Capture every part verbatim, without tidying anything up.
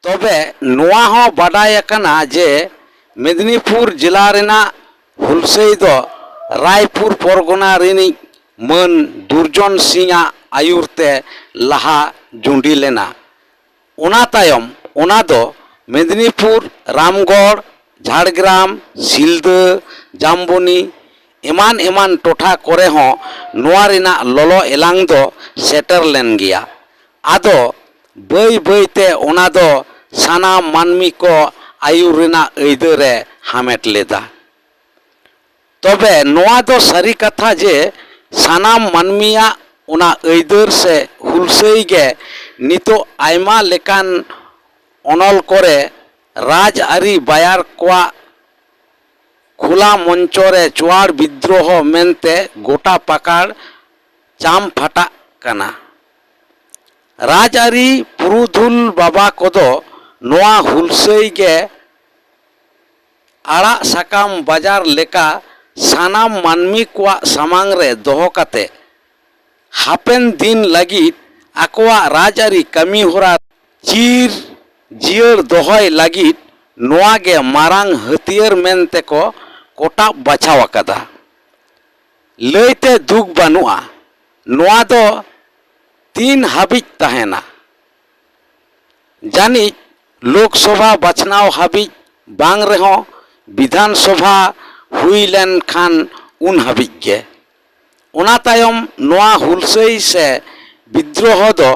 ᱛᱚᱵᱮ ᱱᱚᱣᱟ ᱦᱚᱸ ᱵᱟᱰᱟᱭ ᱟᱠᱟᱱᱟ ᱡᱮ ᱢᱮᱫᱽᱱᱤᱯᱩᱨ ᱡᱮᱞᱟ ᱨᱮᱱᱟᱜ ᱦᱩᱞᱥᱟᱹᱭ ᱫᱚ ᱨᱟᱭᱯᱩᱨ ᱯᱚᱨᱜᱚᱱᱟ ᱨᱤᱱᱤᱡ ᱢᱟᱹᱱ ᱫᱩᱨᱡᱚᱱ ᱥᱤᱝ ᱟᱜ ᱟᱹᱭᱩᱨ ᱛᱮ ᱞᱟᱦᱟ ᱡᱩᱸᱰᱤ ᱞᱮᱱᱟ᱾ ᱚᱱᱟ ᱛᱟᱭᱚᱢ ᱚᱱᱟ ᱫᱚ ᱢᱮᱫᱽᱱᱤᱯᱩᱨ, ᱨᱟᱢᱜᱚᱲ, ᱡᱷᱟᱲᱜᱨᱟᱢ, ᱥᱤᱞᱫᱟᱹ, ᱡᱟᱢᱵᱚᱱᱤ ᱮᱢᱟᱱ ᱮᱢᱟᱱ ᱴᱚᱴᱷᱟ ᱠᱚᱨᱮ ᱦᱚᱸ ᱱᱚᱣᱟ ᱨᱮᱱᱟᱜ ᱞᱚᱞᱚ ᱮᱞᱟᱝ ᱫᱚ ᱥᱮᱴᱮᱨ ᱞᱮᱱ ᱜᱮᱭᱟ᱾ ᱟᱫᱚ ᱵᱟᱹᱭ ᱵᱟᱹᱭ ᱛᱮ ᱚᱱᱟ ᱫᱚ ᱥᱟᱱᱟᱢ ᱢᱟᱹᱱᱢᱤ ᱠᱚ ᱟᱹᱭᱩᱨ ᱨᱮᱱᱟᱜ ᱟᱹᱭᱫᱟᱹᱨ ᱮ ᱦᱟᱢᱮᱴ ᱞᱮᱫᱟ᱾ ᱛᱚᱵᱮ ᱱᱚᱣᱟ ᱫᱚ ᱥᱟᱹᱨᱤ ᱠᱟᱛᱷᱟ ᱡᱮ ᱥᱟᱱᱟᱢ ᱢᱟᱹᱱᱢᱤᱭᱟᱜ ᱚᱱᱟ ᱟᱹᱭᱫᱟᱹᱨ ᱥᱮ ᱦᱩᱞᱥᱟᱹᱭ ᱜᱮ ᱱᱤᱛᱚᱜ ᱟᱭᱢᱟ ᱞᱮᱠᱟᱱ ᱚᱱᱚᱞ ᱠᱚᱨᱮ ᱨᱟᱡᱽᱟᱹᱨᱤ ᱵᱟᱭᱟᱨ ᱠᱚᱣᱟᱜ ᱠᱷᱩᱞᱟ ᱢᱚᱧᱪᱚ ᱨᱮ ᱪᱩᱣᱟᱲ ᱵᱤᱫᱽᱨᱚᱦᱚ ᱢᱮᱱᱛᱮ ᱜᱚᱴᱟ ᱯᱟᱠᱟᱲ ᱪᱟᱢ ᱯᱷᱟᱴᱟᱜ ᱠᱟᱱᱟ᱾ ᱨᱟᱡᱽᱟᱹᱨᱤ ᱯᱩᱨᱩᱫᱷᱩᱞ ᱵᱟᱵᱟ ᱠᱚᱫᱚ ᱱᱚᱣᱟ ᱦᱩᱞᱥᱟᱹᱭ ᱜᱮ ᱟᱲᱟᱜ ᱥᱟᱠᱟᱢ ᱵᱟᱡᱟᱨ ᱞᱮᱠᱟ ᱥᱟᱱᱟᱢ ᱢᱟᱹᱱᱢᱤ ᱠᱚᱣᱟᱜ ᱥᱟᱢᱟᱝ ᱨᱮ ᱫᱚᱦᱚ ᱠᱟᱛᱮ ᱦᱟᱯᱮᱱ ᱫᱤᱱ ᱞᱟᱹᱜᱤᱫ ᱟᱠᱚᱣᱟᱜ ᱨᱟᱡᱽᱟᱹᱨᱤ ᱠᱟᱹᱢᱤ ᱦᱚᱨᱟ ᱪᱤᱨ ᱡᱤᱭᱟᱹᱲ ᱫᱚᱦᱚᱭ ᱞᱟᱹᱜᱤᱫ ᱱᱚᱣᱟ ᱜᱮ ᱢᱟᱨᱟᱝ ᱦᱟᱹᱛᱭᱟᱹᱨ ᱢᱮᱱᱛᱮ ᱠᱚ ᱠᱚᱴᱟᱵ ᱵᱟᱪᱷᱟᱣ ᱟᱠᱟᱫᱟ᱾ ᱞᱟᱹᱭᱛᱮ ᱫᱩᱠ ᱵᱟᱹᱱᱩᱜᱼᱟ, ᱱᱚᱣᱟ ᱫᱚ ᱛᱤᱱ ᱦᱟᱹᱵᱤᱡ ᱛᱟᱦᱮᱱᱟ? ᱡᱟᱹᱱᱤᱡ ᱞᱳᱠᱥᱚᱵᱷᱟ ᱵᱟᱪᱷᱱᱟᱣ ᱦᱟᱹᱵᱤᱡ ᱵᱟᱝ ᱨᱮᱦᱚᱸ ᱵᱤᱫᱷᱟᱱ ᱥᱚᱵᱷᱟ ᱦᱩᱭ ᱞᱮᱱ ᱠᱷᱟᱱ ᱩᱱ ᱦᱟᱹᱵᱤᱡ ᱜᱮ᱾ ᱚᱱᱟ ᱛᱟᱭᱚᱢ ᱱᱚᱣᱟ ᱦᱩᱞᱥᱟᱹᱭ ᱥᱮ ᱵᱤᱫᱽᱨᱚᱦᱚ ᱫᱚ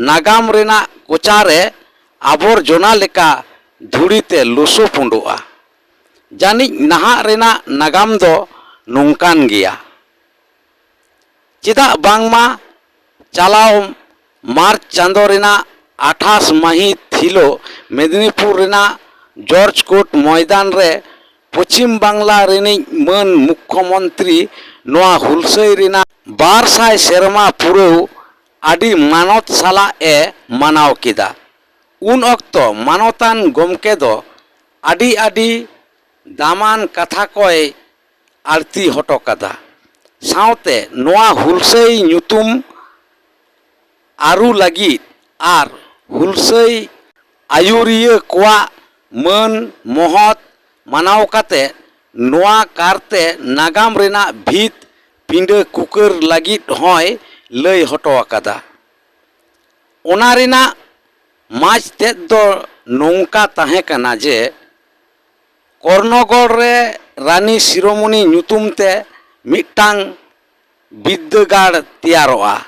ᱱᱟᱜᱟᱢ ᱨᱮᱱᱟᱜ ᱠᱚᱪᱟ ᱨᱮ ᱟᱵᱚᱨᱡᱚᱱᱟ ᱞᱮᱠᱟ ᱫᱷᱩᱲᱤ ᱛᱮ ᱞᱚᱥᱚ ᱯᱩᱸᱰᱚᱜᱼᱟ᱾ ᱡᱟᱹᱱᱤᱡ ᱱᱟᱦᱟᱜ ᱨᱮᱱᱟᱜ ᱱᱟᱜᱟᱢ ᱫᱚ ᱱᱚᱝᱠᱟᱱ ᱜᱮᱭᱟ᱾ ᱪᱮᱫᱟᱜ ᱵᱟᱝᱢᱟ ᱪᱟᱞᱟᱣ ᱢᱟᱨᱪ ᱪᱟᱸᱫᱚ ᱨᱮᱱᱟᱜ ᱟᱴᱷᱟᱥ ᱢᱟᱹᱦᱤᱛ ᱦᱤᱞᱳᱜ ᱢᱮᱫᱽᱱᱤᱯᱩᱨ ᱨᱮᱱᱟᱜ ᱡᱚᱨᱡᱽ ᱠᱳᱨᱴ ᱢᱚᱭᱫᱟᱱ ᱨᱮ ᱯᱚᱪᱷᱤᱢ ᱵᱟᱝᱞᱟ ᱨᱤᱱᱤᱡ ᱢᱟᱹᱱ ᱢᱩᱠᱷᱭᱚᱢᱚᱱᱛᱨᱤ ᱱᱚᱣᱟ ᱦᱩᱞᱥᱟᱹᱭ ᱨᱮᱱᱟᱜ ᱵᱟᱨ ᱥᱟᱭ ᱥᱮᱨᱢᱟ ᱯᱩᱨᱟᱹᱣ ᱟᱹᱰᱤ ᱢᱟᱱᱚᱛ ᱥᱟᱞᱟᱜ ᱮ ᱢᱟᱱᱟᱣ ᱠᱮᱫᱟ᱾ ᱩᱱ ᱚᱠᱛᱚ ᱢᱟᱱᱚᱛᱟᱱ ᱜᱚᱢᱠᱮ ᱫᱚ ᱟᱹᱰᱤ ᱟᱹᱰᱤ ᱫᱟᱢᱟᱱ ᱠᱟᱛᱷᱟ ᱠᱚᱭ ᱟᱹᱲᱛᱤ ᱦᱚᱴᱚ ᱠᱟᱫᱟ᱾ ᱥᱟᱶᱛᱮ ᱱᱚᱣᱟ ᱦᱩᱞᱥᱟᱹᱭ ᱧᱩᱛᱩᱢ ᱟᱹᱨᱩ ᱞᱟᱹᱜᱤᱫ ᱟᱨ ᱦᱩᱞᱥᱟᱹᱭ ᱟᱹᱭᱩᱨᱤᱭᱟᱹ ᱠᱚᱣᱟᱜ ᱢᱟᱹᱱ ᱢᱚᱦᱚᱛ ᱢᱟᱱᱟᱣ ᱠᱟᱛᱮ ᱱᱚᱣᱟ ᱠᱟᱨᱛᱮ ᱱᱟᱜᱟᱢ ᱨᱮᱱᱟᱜ ᱵᱷᱤᱛ ᱯᱤᱸᱰᱟᱹ ᱠᱩᱠᱟᱹᱨ ᱞᱟᱹᱜᱤᱫ ᱦᱚᱸᱭ ᱞᱟᱹᱭ ᱦᱚᱴᱚ ᱟᱠᱟᱫᱟ᱾ ᱚᱱᱟ ᱨᱮᱱᱟᱜ ᱢᱟᱡᱽ ᱛᱮᱫ ᱫᱚ ᱱᱚᱝᱠᱟ ᱛᱟᱦᱮᱸ ᱠᱟᱱᱟ ᱡᱮ, ᱠᱚᱨᱱᱚᱜᱚᱲ ᱨᱮ ᱨᱟᱱᱤ ᱥᱤᱨᱳᱢᱚᱱᱤ ᱧᱩᱛᱩᱢ ᱛᱮ ᱢᱤᱫᱴᱟᱝ ᱵᱤᱫᱽᱫᱟᱹᱜᱟᱲ ᱛᱮᱭᱟᱨᱚᱜᱼᱟ,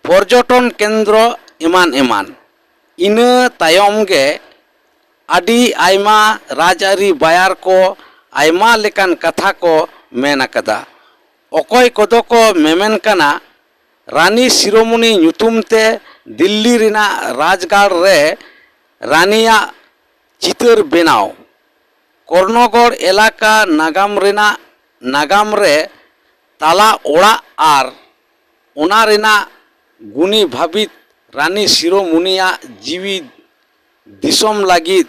ᱯᱚᱨᱡᱚᱴᱚᱱ ᱠᱮᱱᱫᱨᱚ ᱮᱢᱟᱱ ᱮᱢᱟᱱ᱾ ᱤᱱᱟᱹ ᱛᱟᱭᱚᱢ ᱜᱮ ᱟᱹᱰᱤ ᱟᱭᱢᱟ ᱨᱟᱡᱽᱟᱹᱨᱤ ᱵᱟᱭᱟᱨ ᱠᱚ ᱟᱭᱢᱟ ᱞᱮᱠᱟᱱ ᱠᱟᱛᱷᱟ ᱠᱚ ᱢᱮᱱ ᱟᱠᱟᱫᱟ᱾ ᱚᱠᱚᱭ ᱠᱚᱫᱚ ᱠᱚ ᱢᱮᱢᱮᱱ ᱠᱟᱱᱟ, ᱨᱟᱱᱤ ᱥᱤᱨᱳᱢᱚᱱᱤ ᱧᱩᱛᱩᱢ ᱛᱮ ᱫᱤᱞᱞᱤ ᱨᱮᱱᱟᱜ ᱨᱟᱡᱽᱜᱟᱲ ᱨᱮ ᱨᱟᱱᱤᱭᱟᱜ ᱪᱤᱛᱟᱹᱨ ᱵᱮᱱᱟᱣ, ᱠᱚᱨᱱᱚᱜᱚᱲ ᱮᱞᱟᱠᱟ ᱱᱟᱜᱟᱢ ᱨᱮᱱᱟᱜ ᱱᱟᱜᱟᱢ ᱨᱮ ᱛᱟᱞᱟ ᱚᱲᱟᱜ ᱟᱨ ᱚᱱᱟ ᱨᱮᱱᱟᱜ ᱜᱩᱱᱤ ᱵᱷᱟᱹᱵᱤᱛ ᱨᱟᱱᱤ ᱥᱤᱨᱳᱢᱚᱱᱤᱭᱟᱜ ᱡᱤᱣᱤ ᱫᱤᱥᱚᱢ ᱞᱟᱹᱜᱤᱫ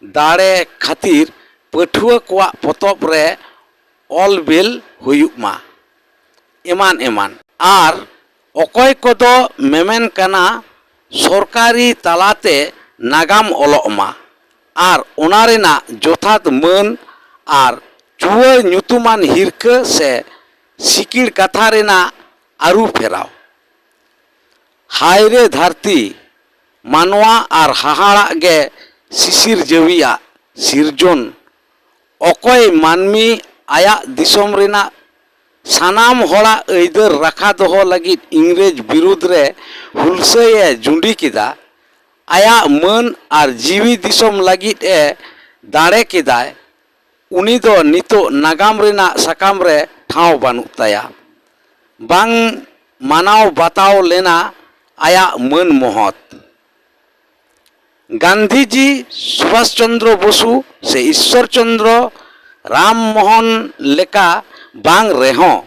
ᱫᱟᱲᱮ ᱠᱷᱟᱹᱛᱤᱨ ᱯᱟᱹᱴᱷᱩᱣᱟᱹ ᱠᱚᱣᱟᱜ ᱯᱚᱛᱚᱵ ᱨᱮ ᱚᱞ ᱵᱮᱞ ᱦᱩᱭᱩᱜ ᱢᱟ, ᱮᱢᱟᱱ ᱮᱢᱟᱱ᱾ ᱟᱨ ᱚᱠᱚᱭ ᱠᱚᱫᱚ ᱢᱮᱢᱮᱱ ᱠᱟᱱᱟ, ᱥᱚᱨᱠᱟᱨᱤ ᱛᱟᱞᱟᱛᱮ ᱱᱟᱜᱟᱢ ᱚᱞᱚᱜ ᱢᱟ ᱟᱨ ᱚᱱᱟ ᱨᱮᱱᱟᱜ ᱡᱚᱛᱷᱟᱛ ᱢᱟᱹᱱ ᱟᱨ ᱪᱩᱣᱟᱹ ᱧᱩᱛᱩᱢᱟᱱ ᱦᱤᱨᱠᱟᱹ ᱥᱮ ᱥᱤᱠᱤᱲ ᱠᱟᱛᱷᱟ ᱨᱮᱱᱟᱜ ᱟᱹᱨᱩ ᱯᱷᱮᱨᱟᱣ᱾ ᱦᱟᱭ ᱨᱮ ᱫᱷᱟᱹᱨᱛᱤ, ᱢᱟᱱᱣᱟ ᱟᱨ ᱦᱟᱦᱟᱲᱟᱜ ᱜᱮ ᱥᱤᱥᱤᱨᱡᱟᱹᱣᱤᱭᱟᱜ ᱥᱤᱨᱡᱚᱱ᱾ ᱚᱠᱚᱭ ᱢᱟᱹᱱᱢᱤ ᱟᱭᱟᱜ ᱫᱤᱥᱚᱢ ᱨᱮᱱᱟᱜ ᱥᱟᱱᱟᱢ ᱦᱚᱲᱟᱜ ᱟᱹᱭᱫᱟᱹᱨ ᱨᱟᱠᱷᱟ ᱫᱚᱦᱚ ᱞᱟᱹᱜᱤᱫ ᱤᱝᱨᱮᱡᱽ ᱵᱤᱨᱩᱫᱽ ᱨᱮ ᱦᱩᱞᱥᱟᱹᱭ ᱮ ᱡᱩᱸᱰᱤ ᱠᱮᱫᱟ, ᱟᱭᱟᱜ ᱢᱟᱹᱱ ᱟᱨ ᱡᱤᱣᱤ ᱫᱤᱥᱚᱢ ᱞᱟᱹᱜᱤᱫ ᱮ ᱫᱟᱲᱮ ᱠᱮᱫᱟᱭ, ᱩᱱᱤ ᱫᱚ ᱱᱤᱛᱚᱜ ᱱᱟᱜᱟᱢ ᱨᱮᱱᱟᱜ ᱥᱟᱠᱟᱢ ᱨᱮ ᱴᱷᱟᱶ ᱵᱟᱹᱱᱩᱜ ᱛᱟᱭᱟ᱾ ᱵᱟᱝ ᱢᱟᱱᱟᱣ ᱵᱟᱛᱟᱣ ᱞᱮᱱᱟ ᱟᱭᱟᱜ ᱢᱟᱹᱱ ᱢᱚᱦᱚᱛ᱾ ᱜᱟᱱᱫᱷᱤᱡᱤ, ᱥᱩᱵᱷᱟᱥ ᱪᱚᱱᱫᱨᱚ ᱵᱚᱥᱩ ᱥᱮ ᱤᱥᱥᱚᱨ ᱪᱚᱱᱫᱨᱚ ᱨᱟᱢ ᱢᱳᱦᱚᱱ ᱞᱮᱠᱟ ᱵᱟᱝ ᱨᱮᱦᱚᱸ,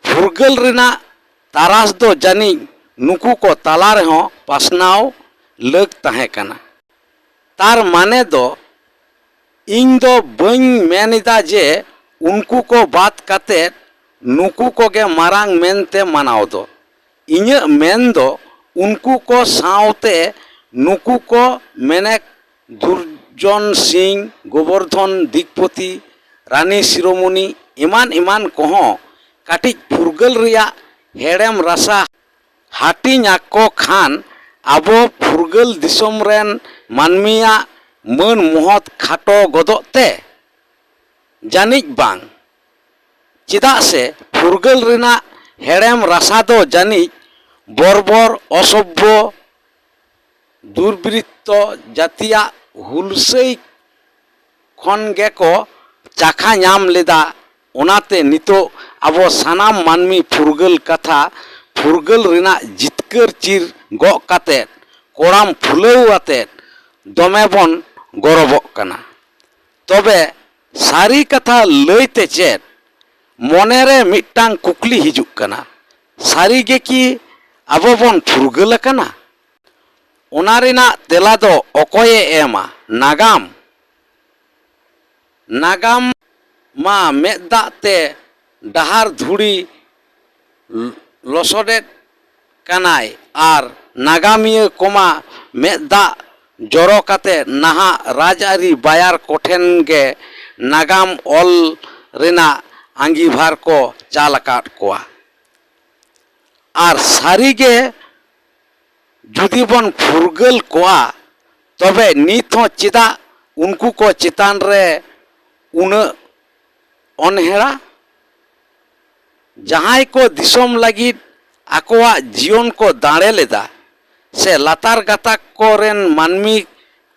ᱯᱷᱩᱨᱜᱟᱹᱞ ᱨᱮᱱᱟᱜ ᱛᱟᱨᱟᱥ ᱫᱚ ᱡᱟᱹᱱᱤᱡ ᱱᱩᱠᱩ ᱠᱚ ᱛᱟᱞᱟ ᱨᱮᱦᱚᱸ ᱯᱟᱥᱱᱟᱣ ᱞᱟᱹᱠ ᱛᱟᱦᱮᱸ ᱠᱟᱱᱟ᱾ ᱛᱟᱨ ᱢᱟᱱᱮ ᱫᱚ, ᱤᱧ ᱫᱚ ᱵᱟᱹᱧ ᱢᱮᱱ ᱮᱫᱟ ᱡᱮ ᱩᱱᱠᱩ ᱠᱚ ᱵᱟᱫ ᱠᱟᱛᱮ ᱱᱩᱠᱩ ᱠᱚᱜᱮ ᱢᱟᱨᱟᱝ ᱢᱮᱱᱛᱮ ᱢᱟᱱᱟᱣ ᱫᱚ᱾ ᱤᱧᱟᱹᱜ ᱢᱮᱱ ᱫᱚ ᱩᱱᱠᱩ ᱠᱚ ᱥᱟᱶᱛᱮ ᱱᱩᱠᱩ ᱠᱚ ᱢᱮᱱᱮᱠ ᱫᱩᱨᱡᱚᱱ ᱥᱤᱝ, ᱜᱳᱵᱚᱨᱫᱷᱚᱱ ᱫᱤᱠᱯᱚᱛᱤ, ᱨᱟᱱᱤ ᱥᱤᱨᱳᱢᱚᱱᱤ ᱮᱢᱟᱱ ᱮᱢᱟᱱ ᱠᱚᱦᱚᱸ ᱠᱟᱹᱴᱤᱡ ᱯᱷᱩᱨᱜᱟᱹᱞ ᱨᱮᱭᱟᱜ ᱦᱮᱲᱮᱢ ᱨᱟᱥᱟ ᱦᱟᱹᱴᱤᱧ ᱟᱠᱚ ᱠᱷᱟᱱ ᱟᱵᱚ ᱯᱷᱩᱨᱜᱟᱹᱞ ᱫᱤᱥᱚᱢ ᱨᱮᱱ ᱢᱟᱹᱱᱢᱤᱭᱟᱜ ᱢᱟᱹᱱ ᱢᱚᱦᱚᱛ ᱠᱷᱟᱴᱚ ᱜᱚᱫᱚᱜ ᱛᱮ? ᱡᱟᱹᱱᱤᱡ ᱵᱟᱝ᱾ ᱪᱮᱫᱟᱜ ᱥᱮ ᱯᱷᱩᱨᱜᱟᱹᱞ ᱨᱮᱱᱟᱜ ᱦᱮᱲᱮᱢ ᱨᱟᱥᱟ ᱫᱚ ᱡᱟᱹᱱᱤᱡ ᱵᱚᱨᱵᱚᱨ, ᱚᱥᱚᱵᱷᱭᱚ, ᱫᱩᱨᱵᱨᱤᱛᱛᱚ ᱡᱟᱹᱛᱤᱭᱟᱜ ᱦᱩᱞᱥᱟᱹᱭ ᱠᱷᱚᱱ ᱜᱮᱠᱚ ᱪᱟᱠᱷᱟ ᱧᱟᱢ ᱞᱮᱫᱟ᱾ ᱚᱱᱟᱛᱮ ᱱᱤᱛᱚᱜ ᱟᱵᱚ ᱥᱟᱱᱟᱢ ᱢᱟᱹᱱᱢᱤ ᱯᱷᱩᱨᱜᱟᱹᱞ ᱠᱟᱛᱷᱟ, ᱯᱷᱩᱨᱜᱟᱹᱞ ᱨᱮᱱᱟᱜ ᱡᱤᱛᱠᱟᱹᱨ ᱪᱤᱨ ᱜᱚᱜ ᱠᱟᱛᱮ ᱠᱚᱲᱟᱢ ᱯᱷᱩᱞᱟᱹᱣ ᱟᱛᱮ ᱫᱚᱢᱮ ᱵᱚᱱ ᱜᱚᱨᱚᱵᱚᱜ ᱠᱟᱱᱟ᱾ ᱛᱚᱵᱮ ᱥᱟᱹᱨᱤ ᱠᱟᱛᱷᱟ ᱞᱟᱹᱭ ᱛᱮ ᱪᱮᱫ? ᱢᱚᱱᱮ ᱨᱮ ᱢᱤᱫᱴᱟᱝ ᱠᱩᱠᱞᱤ ᱦᱤᱡᱩᱜ ᱠᱟᱱᱟ, ᱥᱟᱹᱨᱤ ᱜᱮ ᱠᱤ ᱟᱵᱚ ᱵᱚᱱ ᱯᱷᱩᱨᱜᱟᱹᱞ ᱟᱠᱟᱱᱟ? ᱚᱱᱟ ᱨᱮᱱᱟᱜ ᱛᱮᱞᱟ ᱫᱚ ᱚᱠᱚᱭᱮ ᱮᱢᱟ? ᱱᱟᱜᱟᱢ᱾ ᱱᱟᱜᱟᱢ ᱢᱟ ᱢᱮᱫ ᱫᱟᱜ ᱛᱮ ᱰᱟᱦᱟᱨ ᱫᱷᱩᱲᱤ ᱞᱚᱥᱚᱫᱮᱫ ᱠᱟᱱᱟᱭ ᱟᱨ ᱱᱟᱜᱟᱢᱤᱭᱟᱹ ᱠᱚᱢᱟ ᱢᱮᱫ ᱫᱟᱜ ᱡᱚᱨᱚ ᱠᱟᱛᱮ ᱱᱟᱦᱟᱜ ᱨᱟᱡᱽᱟᱹᱨᱤ ᱵᱟᱭᱟᱨ ᱠᱚᱴᱷᱮᱱ ᱜᱮ ᱱᱟᱜᱟᱢ ᱚᱞ ᱨᱮᱱᱟᱜ ᱟᱸᱜᱤᱵᱷᱟᱨ ᱠᱚ ᱪᱟᱞ ᱟᱠᱟᱫ ᱠᱚᱣᱟ᱾ ᱟᱨ ᱥᱟᱹᱨᱤ ᱜᱮ ᱡᱩᱫᱤ ᱵᱚᱱ ᱯᱷᱩᱨᱜᱟᱹᱞ ᱠᱚᱜᱼᱟ, ᱛᱚᱵᱮ ᱱᱤᱛ ᱦᱚᱸ ᱪᱮᱫᱟᱜ ᱩᱱᱠᱩ ᱠᱚ ᱪᱮᱛᱟᱱ ᱨᱮ ᱩᱱᱟᱹᱜ ᱚᱱᱦᱮᱲᱟ? ᱡᱟᱦᱟᱸᱭ ᱠᱚ ᱫᱤᱥᱚᱢ ᱞᱟᱹᱜᱤᱫ ᱟᱠᱚᱣᱟᱜ ᱡᱤᱭᱚᱱ ᱠᱚ ᱫᱟᱲᱮ ᱞᱮᱫᱟ ᱥᱮ ᱞᱟᱛᱟᱨ ᱜᱟᱛᱟᱠ ᱠᱚᱨᱮᱱ ᱢᱟᱹᱱᱢᱤ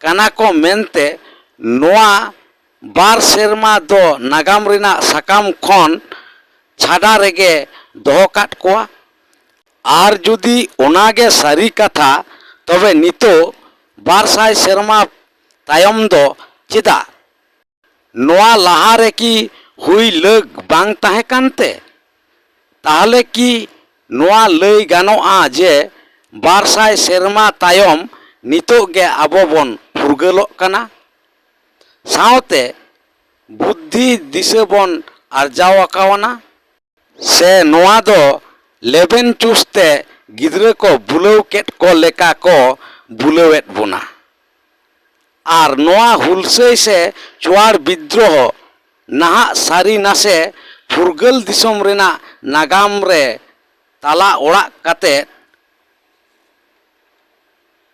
ᱠᱟᱱᱟ ᱠᱚ ᱢᱮᱱᱛᱮ ᱱᱚᱣᱟ ᱵᱟᱨ ᱥᱮᱨᱢᱟ ᱫᱚ ᱱᱟᱜᱟᱢ ᱨᱮᱱᱟᱜ ᱥᱟᱠᱟᱢ ᱠᱷᱚᱱ ᱪᱷᱟᱰᱟ ᱨᱮᱜᱮ ᱫᱚᱦᱚ ᱠᱟᱫ ᱠᱚᱣᱟ᱾ ᱟᱨ ᱡᱩᱫᱤ ᱚᱱᱟᱜᱮ ᱥᱟᱹᱨᱤ ᱠᱟᱛᱷᱟ, ᱛᱚᱵᱮ ᱱᱤᱛᱚᱜ ᱵᱟᱨ ᱥᱟᱭ ᱥᱮᱨᱢᱟ ᱛᱟᱭᱚᱢ ᱫᱚ ᱪᱮᱫᱟᱜ? ᱱᱚᱣᱟ ᱞᱟᱦᱟ ᱨᱮ ᱠᱤ ᱦᱩᱭ ᱞᱟᱹᱠ ᱵᱟᱝ ᱛᱟᱦᱮᱸ ᱠᱟᱱᱛᱮ? ᱛᱟᱦᱞᱮ ᱠᱤ ᱱᱚᱣᱟ ᱞᱟᱹᱭ ᱜᱟᱱᱚᱜᱼᱟ ᱡᱮ ᱵᱟᱨ ᱥᱟᱭ ᱥᱮᱨᱢᱟ ᱛᱟᱭᱚᱢ ᱱᱤᱛᱚᱜ ᱜᱮ ᱟᱵᱚ ᱵᱚᱱ ᱯᱷᱩᱨᱜᱟᱹᱞᱚᱜ ᱠᱟᱱᱟ, ᱥᱟᱶᱛᱮ ᱵᱩᱫᱽᱫᱷᱤ ᱫᱤᱥᱟᱹ ᱵᱚᱱ ᱟᱨᱡᱟᱣ ᱟᱠᱟᱣᱱᱟ? ᱥᱮ ᱱᱚᱣᱟ ᱫᱚ ᱞᱮᱵᱮᱱ ᱪᱩᱥ ᱛᱮ ᱜᱤᱫᱽᱨᱟᱹ ᱠᱚ ᱵᱩᱞᱟᱹᱣ ᱠᱮᱫ ᱠᱚ ᱞᱮᱠᱟ ᱠᱚ ᱵᱩᱞᱟᱹᱣᱮᱫ ᱵᱚᱱᱟ᱾ ᱟᱨ ᱱᱚᱣᱟ ᱦᱩᱞᱥᱟᱹᱭ ᱥᱮ ᱪᱳᱣᱟᱲ ᱵᱤᱫᱽᱫᱨᱚᱦᱚ ᱱᱟᱦᱟᱜ ᱥᱟᱹᱨᱤ ᱱᱟᱥᱮ ᱯᱷᱩᱨᱜᱟᱹᱞ ᱫᱤᱥᱚᱢ ᱨᱮᱱᱟᱜ ᱱᱟᱜᱟᱢ ᱨᱮ ᱛᱟᱞᱟ ᱚᱲᱟᱜ ᱠᱟᱛᱮ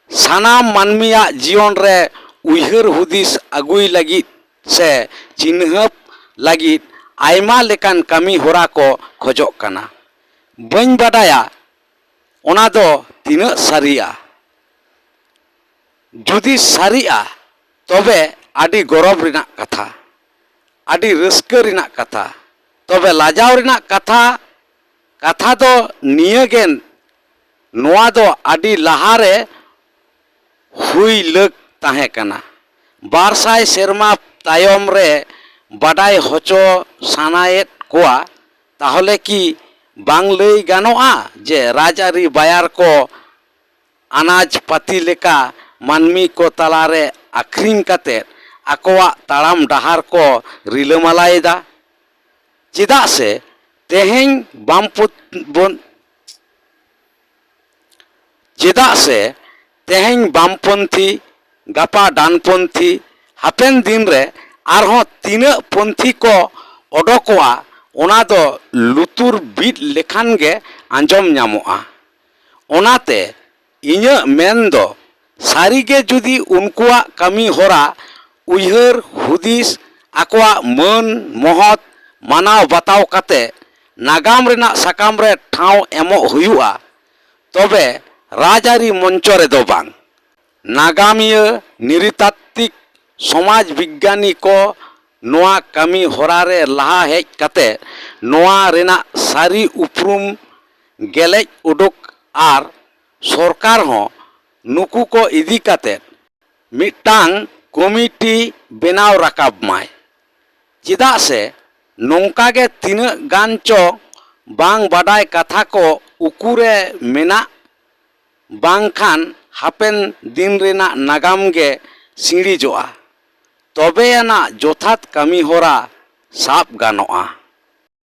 ᱥᱟᱱᱟᱢ ᱢᱟᱹᱱᱢᱤᱭᱟᱜ ᱡᱤᱭᱚᱱ ᱨᱮ ᱩᱭᱦᱟᱹᱨ ᱦᱩᱫᱤᱥ ᱟᱹᱜᱩᱭ ᱞᱟᱹᱜᱤᱫ ᱥᱮ ᱪᱤᱱᱦᱟᱹᱯ ᱞᱟᱹᱜᱤᱫ ᱟᱭᱢᱟ ᱞᱮᱠᱟᱱ ᱠᱟᱹᱢᱤ ᱦᱚᱨᱟ ᱠᱚ ᱠᱷᱚᱡᱚᱜ ᱠᱟᱱᱟ᱾ ᱵᱟᱹᱧ ᱵᱟᱰᱟᱭᱟ ᱚᱱᱟ ᱫᱚ ᱛᱤᱱᱟᱹᱜ ᱥᱟᱹᱨᱤᱭᱟ᱾ ᱡᱩᱫᱤ ᱥᱟᱹᱨᱤᱜᱼᱟ, ᱛᱚᱵᱮ ᱟᱹᱰᱤ ᱜᱚᱨᱚᱵᱽ ᱨᱮᱱᱟᱜ ᱠᱟᱛᱷᱟ, ᱟᱹᱰᱤ ᱨᱟᱹᱥᱠᱟᱹ ᱨᱮᱱᱟᱜ ᱠᱟᱛᱷᱟ᱾ ᱛᱚᱵᱮ ᱞᱟᱡᱟᱣ ᱨᱮᱱᱟᱜ ᱠᱟᱛᱷᱟ, ᱠᱟᱛᱷᱟ ᱫᱚ ᱱᱤᱭᱟᱹ ᱜᱮ, ᱱᱚᱣᱟ ᱫᱚ ᱟᱹᱰᱤ ᱞᱟᱦᱟ ᱨᱮ ᱦᱩᱭ ᱞᱟᱹᱠ ᱛᱟᱦᱮᱸ ᱠᱟᱱᱟ᱾ ᱵᱟᱨ ᱥᱟᱭ ᱥᱮᱨᱢᱟ ᱛᱟᱭᱚᱢ ᱨᱮ ᱵᱟᱰᱟᱭ ᱦᱚᱪᱚ ᱥᱟᱱᱟᱭᱮᱫ ᱠᱚᱣᱟ, ᱛᱟᱦᱚᱞᱮ ᱠᱤ ᱵᱟᱝ ᱞᱟᱹᱭ ᱜᱟᱱᱚᱜᱼᱟ ᱡᱮ ᱨᱟᱡᱽᱟᱹᱨᱤ ᱵᱟᱭᱟᱨ ᱠᱚ ᱟᱱᱟᱡᱽ ᱯᱟᱹᱛᱤ ᱞᱮᱠᱟ ᱢᱟᱹᱱᱢᱤ ᱠᱚ ᱛᱟᱞᱟᱨᱮ ᱟᱹᱠᱷᱨᱤᱧ ᱠᱟᱛᱮ ᱟᱠᱚᱣᱟᱜ ᱛᱟᱲᱟᱢ ᱰᱟᱦᱟᱨ ᱠᱚ ᱨᱤᱞᱟᱹᱢᱟᱞᱟᱭᱮᱫᱟ? ᱪᱮᱫᱟᱜ ᱥᱮ ᱛᱮᱦᱮᱧ ᱵᱟᱢᱯᱚᱱ-, ᱪᱮᱫᱟᱜ ᱥᱮ ᱛᱮᱦᱮᱧ ᱵᱟᱢᱯᱚᱱᱛᱷᱤ, ᱜᱟᱯᱟ ᱰᱟᱱᱯᱚᱱᱛᱷᱤ, ᱦᱟᱯᱮᱱ ᱫᱤᱱ ᱨᱮ ᱟᱨᱦᱚᱸ ᱛᱤᱱᱟᱹᱜ ᱯᱚᱱᱛᱷᱤ ᱠᱚ ᱚᱰᱚᱠᱚᱜᱼᱟ, ᱚᱱᱟ ᱫᱚ ᱞᱩᱛᱩᱨ ᱵᱤᱫ ᱞᱮᱠᱷᱟᱱ ᱜᱮ ᱟᱸᱡᱚᱢ ᱧᱟᱢᱚᱜᱼᱟ᱾ ᱚᱱᱟᱛᱮ ᱤᱧᱟᱹᱜ ᱢᱮᱱ ᱫᱚ, ᱥᱟᱹᱨᱤᱜᱮ ᱡᱩᱫᱤ ᱩᱱᱠᱩᱣᱟᱜ ᱠᱟᱹᱢᱤ ᱦᱚᱨᱟ, ᱩᱭᱦᱟᱹᱨ ᱦᱩᱫᱤᱥ, ᱟᱠᱚᱣᱟᱜ ᱢᱟᱹᱱ ᱢᱚᱦᱚᱛ ᱢᱟᱱᱟᱣ ᱵᱟᱛᱟᱣ ᱠᱟᱛᱮ ᱱᱟᱜᱟᱢ ᱨᱮᱱᱟᱜ ᱥᱟᱠᱟᱢ ᱨᱮ ᱴᱷᱟᱶ ᱮᱢᱚᱜ ᱦᱩᱭᱩᱜᱼᱟ, ᱛᱚᱵᱮ ᱨᱟᱡᱽᱟᱹᱨᱤ ᱢᱚᱧᱪᱚ ᱨᱮᱫᱚ ᱵᱟᱝ᱾ ᱱᱟᱜᱟᱢᱤᱭᱟᱹ, ᱱᱨᱤᱛᱟᱛᱛᱤᱠ, ᱥᱚᱢᱟᱡᱽ ᱵᱤᱜᱽᱜᱟᱱᱤ ᱠᱚ ᱱᱚᱣᱟ ᱠᱟᱹᱢᱤ ᱦᱚᱨᱟ ᱨᱮ ᱞᱟᱦᱟ ᱦᱮᱡ ᱠᱟᱛᱮ ᱱᱚᱣᱟ ᱨᱮᱱᱟᱜ ᱥᱟᱹᱨᱤ ᱩᱯᱨᱩᱢ ᱜᱮᱞᱮᱡ ᱩᱰᱩᱠ ᱟᱨ ᱥᱚᱨᱠᱟᱨ ᱦᱚᱸ ᱱᱩᱠᱩ ᱠᱚ ᱤᱫᱤ ᱠᱟᱛᱮ ᱢᱤᱫᱴᱟᱝ ᱠᱚᱢᱤᱴᱤ ᱵᱮᱱᱟᱣ ᱨᱟᱠᱟᱵ ᱢᱟᱭ᱾ ᱪᱮᱫᱟᱜ ᱥᱮ ᱱᱚᱝᱠᱟ ᱜᱮ ᱛᱤᱱᱟᱹᱜ ᱜᱟᱱ ᱪᱚ ᱵᱟᱝ ᱵᱟᱰᱟᱭ ᱠᱟᱛᱷᱟ ᱠᱚ ᱩᱠᱩᱨᱮ ᱢᱮᱱᱟᱜ, ᱵᱟᱝᱠᱷᱟᱱ ᱦᱟᱯᱮᱱ ᱫᱤᱱ ᱨᱮᱱᱟᱜ ᱱᱟᱜᱟᱢ ᱜᱮ ᱥᱤᱬᱤᱡᱚᱜᱼᱟ᱾ ᱛᱚᱵᱮᱭᱟᱱᱟᱜ ᱡᱚᱛᱷᱟᱛ ᱠᱟᱹᱢᱤ ᱦᱚᱨᱟ ᱥᱟᱵ ᱜᱟᱱᱚᱜᱼᱟ᱾